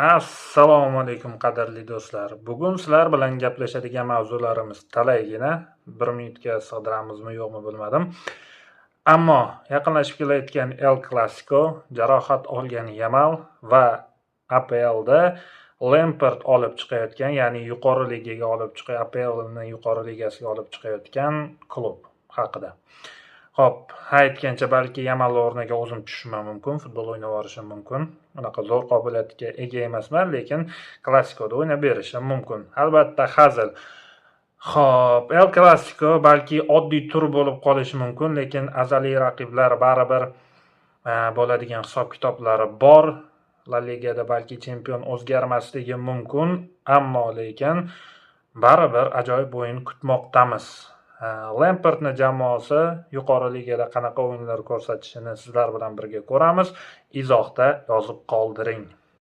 Assalomu alaykum, qadrli do'stlar. Bugun sizlar bilan gaplashadigan mavzularimiz talaygina. Bir minutga sig'diramizmi, yo'qmi, bilmadim. Ammo yaqinlashib kelayotgan El Clasico, jarohat olgan Yamal va APLda Lempard olib chiqayotgan, ya'ni yuqori ligaga olib chiqay APLni yuqori ligasiga olib chiqayotgan klub haqida. Xo'p, aytgancha, balki Yamal o'rniga o'zim tushishim ham mumkin, futbol o'ynab yuborishim mumkin. Unaqa zo'r qobiliyatga ega emasman, lekin Klasikoda o'ynab berishim mumkin. Albatta, hazil. Xo'p, El Clasico balki oddiy tur bo'lib qolishi mumkin, lekin azaliy raqiblar baribir bo'ladigan hisob-kitoblari bor. La Ligada balki chempion o'zgarmasligi mumkin, ammo lekin baribir ajoyib o'yin kutmoqdamiz. Lempardni jamoasi yuqori ligada qanaqa o'yinlar ko'rsatishini sizlar bilan birga ko'ramiz. Izohda yozib qoldiring.